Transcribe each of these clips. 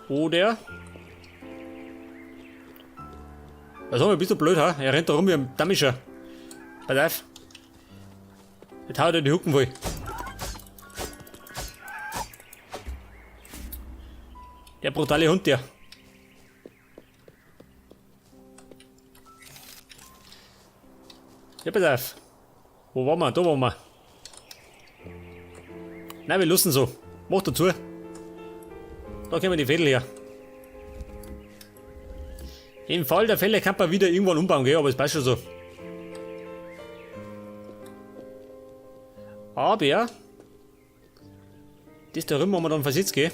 Oder? Was haben wir, bist du blöd, ha? Er rennt da rum wie ein Damischer. Pass auf. Jetzt haut er die Hucken voll. Der brutale Hund, der. Ja, pass auf. Wo waren wir? Da waren wir. Nein, wir lassen so. Mach dazu. Da kommen die Fädel her. Im Fall der Fälle kann man wieder irgendwann umbauen, gell? Aber es passt schon so. Aber das da drüben haben wir dann versetzt, gell?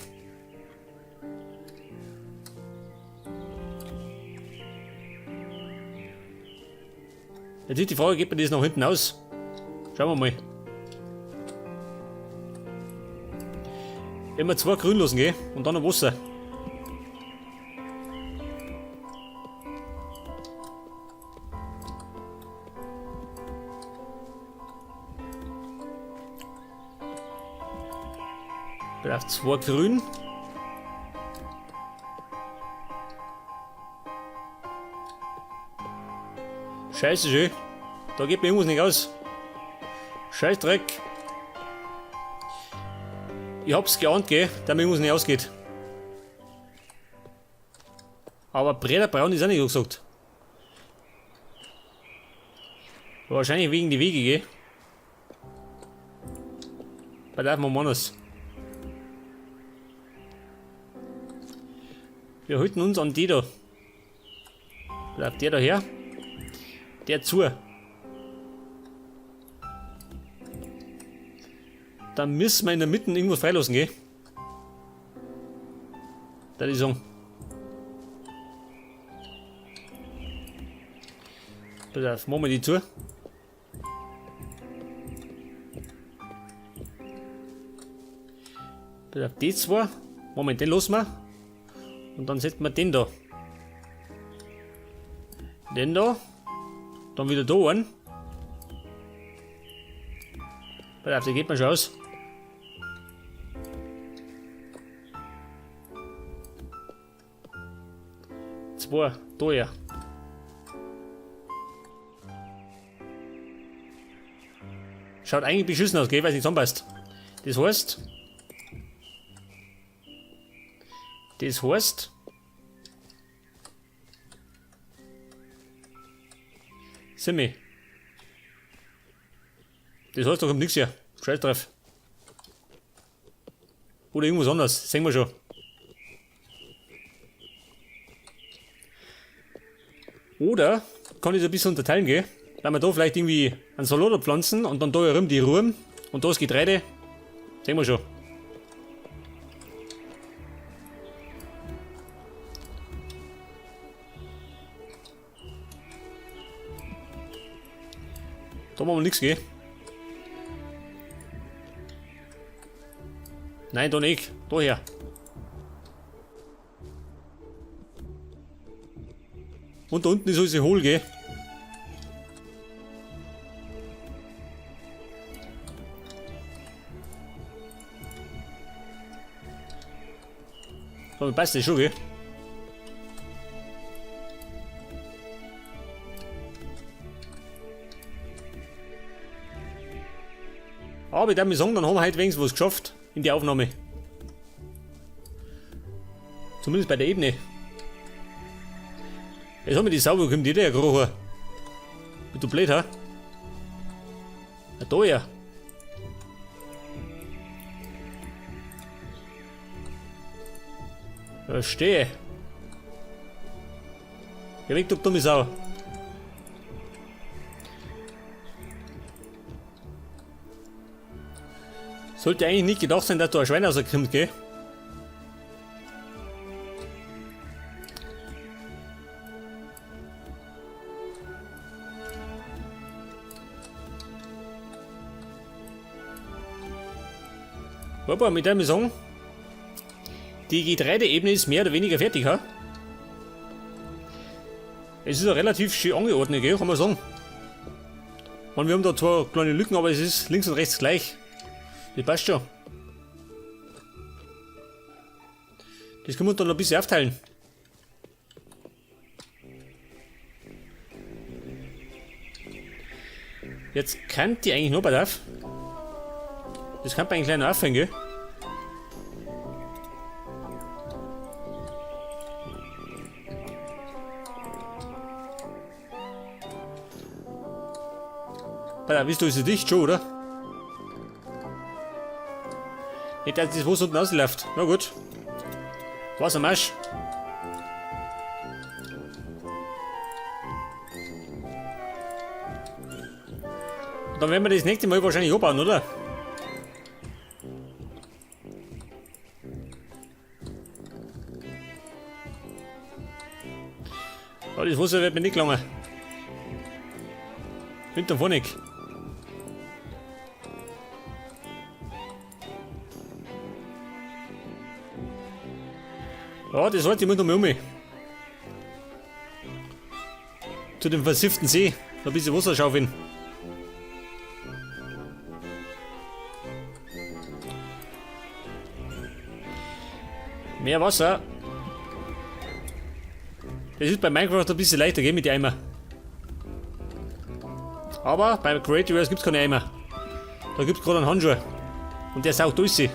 Jetzt ist die Frage, geht man das nach hinten aus? Schauen wir mal. Immer zwei grün lassen, gell? Und dann noch Wasser. Braucht zwei grün. Scheiße, schön. Da geht mir irgendwas nicht aus. Scheiß Dreck. Ich hab's geahnt, gell, dass mir irgendwas nicht ausgeht. Aber Bretterbraun ist auch nicht gesagt. Wahrscheinlich wegen die Wege, gell? Bei der machen wir anders. Wir halten uns an die da. Bleibt der da her? Der zu. Dann müssen wir in der Mitte irgendwo freilassen, gell? Da ich sagen. Pass auf, machen wir die zu. Pass auf, die zwei. Moment, den lassen wir. Und dann setzen wir den da. Den da. Dann wieder da einen. Pass auf, der geht mir schon aus. Zwei, da ja. Schaut eigentlich beschissen aus, gell, weil es nicht zusammenpasst. Das heißt. Das heißt. Simi. Das heißt, da kommt nichts her. Scheiß drauf. Oder irgendwas anderes, sehen wir schon. Oder kann ich es ein bisschen unterteilen, gell? Wenn wir da vielleicht irgendwie einen Salat pflanzen und dann da herum die Ruhm und da das Getreide. Sehen wir schon. Da machen wir nichts, gell? Nein, da nicht. Daher. Und da unten ist alles hohl, gell? So, passt das schon, gell? Aber ich darf mir sagen, dann haben wir heute wenigstens was geschafft in die Aufnahme. Zumindest bei der Ebene. Jetzt haben wir die Sau, wo kommt die der gekrochen? Bist du blöd, ha? Ja, da ja. Verstehe. Geh weg, du dumme Sau. Sollte eigentlich nicht gedacht sein, dass da ein Schwein rauskommt, gell? Aber mit dem sagen, die Getreideebene ist mehr oder weniger fertig, ha? Es ist ja relativ schön angeordnet, gell, kann man sagen. Und wir haben da zwar kleine Lücken, aber es ist links und rechts gleich. Das passt schon. Das können wir dann noch ein bisschen aufteilen. Jetzt kann die eigentlich noch bei auf. Das kann man eigentlich gleich noch aufhängen, gell? Pass auf, bist du ist dicht schon, oder? Nicht, dass das Wasser unten rausläuft. Na gut. Wassermarsch. Dann werden wir das nächste Mal wahrscheinlich abbauen, oder? Ja, das Wasser wird mir nicht gelangen. Hinterm Phonik. Ja, das wollte ich noch mal um. Zu dem versifften See. Noch ein bisschen Wasser schaufeln. Mehr Wasser. Das ist bei Minecraft ein bisschen leichter, gell, mit den Eimer. Aber bei Creative Worlds gibt's keine Eimer. Da gibt's gerade einen Handschuh. Und der saugt durch.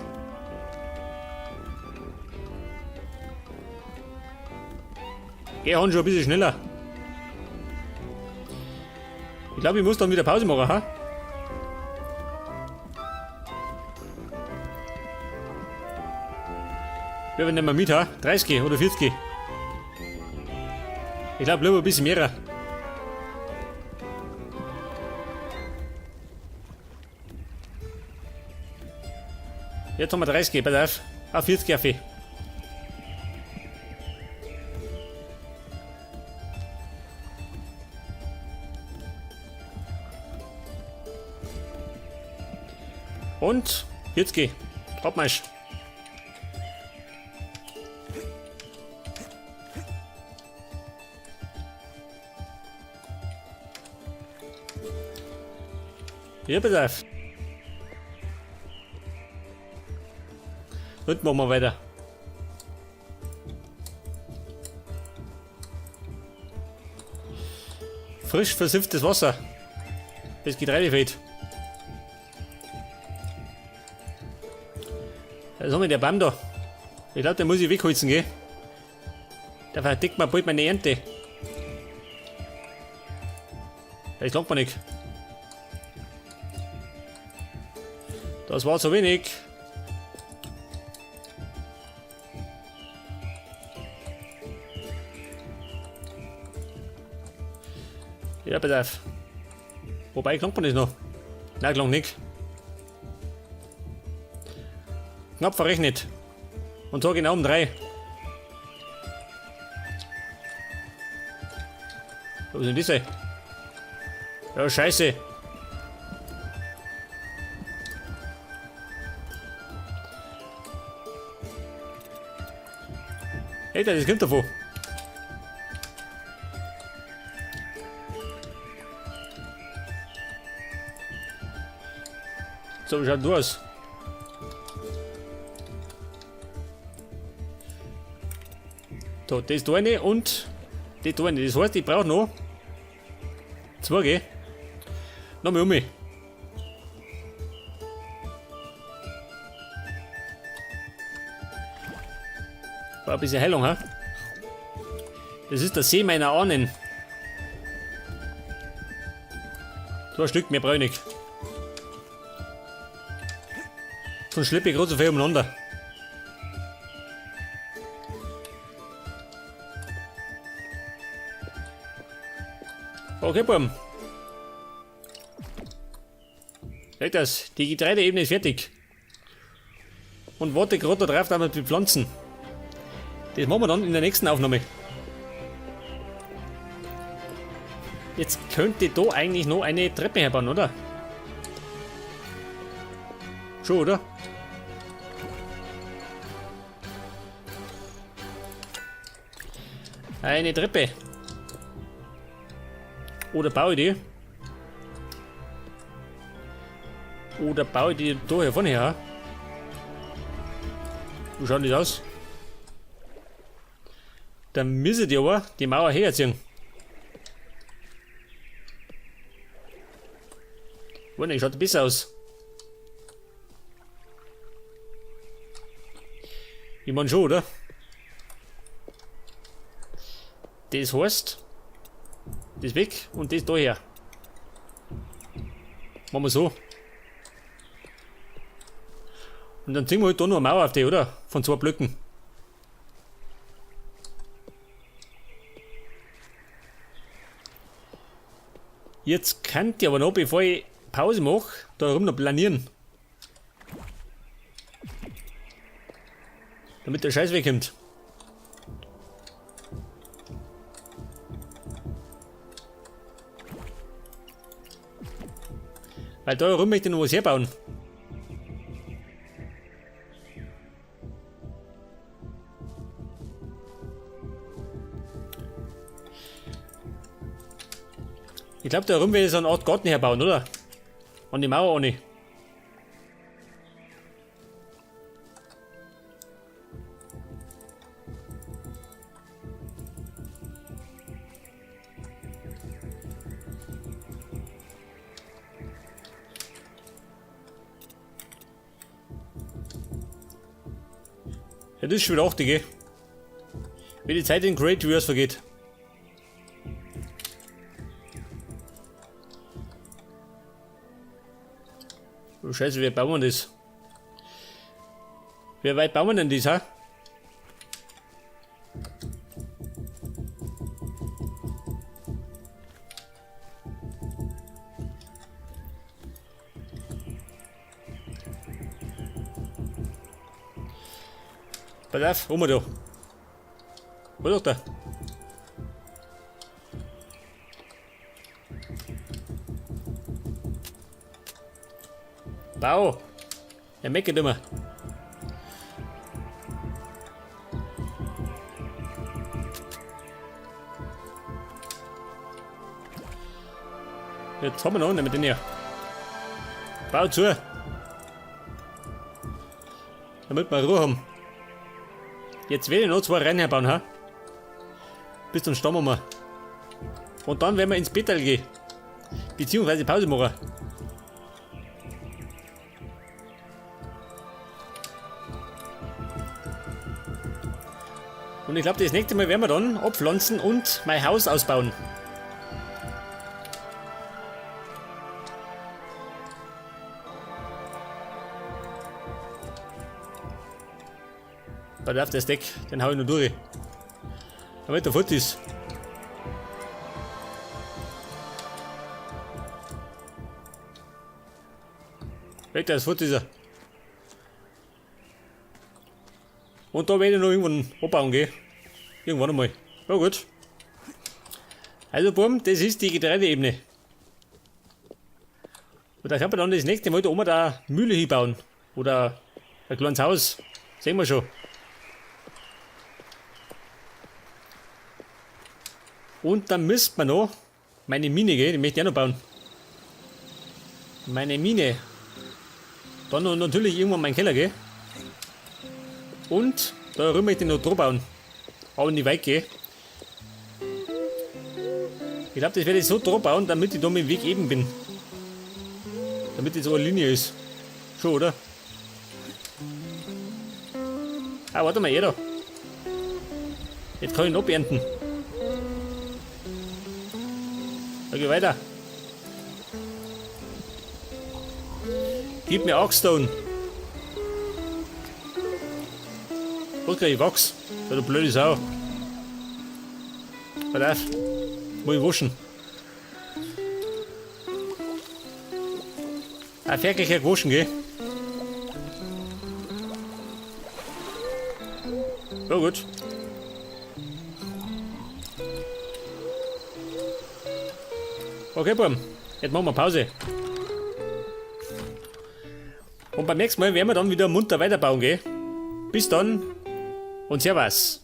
Geh, Handschuh, ein bisschen schneller. Ich glaube, ich muss dann wieder Pause machen, ha? Wir nehmen wir mit, ha? 30 oder 40. Ich glaube, lieber ein bisschen mehr. Jetzt haben wir 30, pass auf. Auf 40 auf. Und jetzt geh. Abmarsch. Ja, pass auf. Und machen wir weiter. Frisch versifftes Wasser. Das Getreidefeld. Was haben wir der Baum da? Ich glaube, den muss ich wegholzen, gell? Der verdeckt mir bald meine Ernte. Das langt mir nicht. Das war zu wenig. Ja, pass auf. Wobei, klangt man das noch? Nein, klangt nicht. Knapp verrechnet. Und zwar genau um 3. Was ist denn das? Ja, scheiße. Hey, das kommt davon. So, wie schaut du aus? So, das da eine und das da eine. Das heißt, ich brauche noch 2, gell? Nochmal um mich. War ein bisschen Heilung, ha? Das ist der See meiner Ahnen. So ein Stück mehr brauche ich nicht. Sonst schleppe ich gerade so viel umeinander. Okay, Buben. Seht das, die Getreideebene ist fertig. Und warte gerade darauf, dass wir bepflanzen. Das machen wir dann in der nächsten Aufnahme. Jetzt könnte da eigentlich noch eine Treppe herbauen, oder? Schon, oder? Eine Treppe. Oder baue ich die? Oder baue ich die da hier vorne her? Wie schaut das aus? Dann müssen die aber die Mauer herziehen. Wunderlich, schaut besser aus. Ich mein schon, oder? Das heißt, das weg und das da her. Machen wir so. Und dann ziehen wir halt da noch eine Mauer auf die, oder? Von 2 Blöcken. Jetzt könnt ihr aber noch, bevor ich Pause mache, da rum noch planieren. Damit der Scheiß wegkommt. Weil da rum möchte ich noch was herbauen. Ich glaub, da rum werde ich so eine Art Garten herbauen, oder? An die Mauer ohne. Ja, das ist schon wieder 8, gell? Wie die Zeit in Creative Wars vergeht. Oh Scheiße, wie bauen wir das? Wie weit bauen wir denn das, ha? Pass auf, um da. Wo ist der? Bau! Er meckert immer. Jetzt haben wir noch einen mit den hier. Bau zu! Damit wir Ruhe haben. Jetzt werde ich noch 2 Reihen herbauen, ha? Bis zum Stamm wir. Und dann werden wir ins Bettel gehen. Beziehungsweise Pause machen. Und ich glaub, das nächste Mal werden wir dann abpflanzen und mein Haus ausbauen. Pass auf, der Stack, den hau ich noch durch. Damit der fort ist. Weg, der ist fort, ist er. Und da werde ich noch irgendwann abbauen gehen. Irgendwann einmal. Ja gut. Also Bumm, das ist die Getreideebene. Und da kann man dann das nächste Mal da oben da Mühle hinbauen. Oder ein kleines Haus. Sehen wir schon. Und dann müsste man noch meine Mine, gell? Die möchte ich auch noch bauen. Meine Mine. Dann noch natürlich irgendwann mein Keller, gell? Und da rüber möchte ich noch drauf bauen. Aber nicht weit gehen. Ich glaub, das werde ich so drauf bauen, damit ich da mit dem Weg eben bin. Damit das so eine Linie ist. Schon, oder? Ah, warte mal, er da. Jetzt kann ich ihn abernten. Okay, weiter. Gib mir Oakstone. Was krieg ich Wachs? Ja, du blöde Sau. Pass auf. Muss ich waschen. Ah, fertig gewaschen, gell? Ja, gut. Okay, Buben. Jetzt machen wir Pause. Und beim nächsten Mal werden wir dann wieder munter weiterbauen, gell? Bis dann und Servus.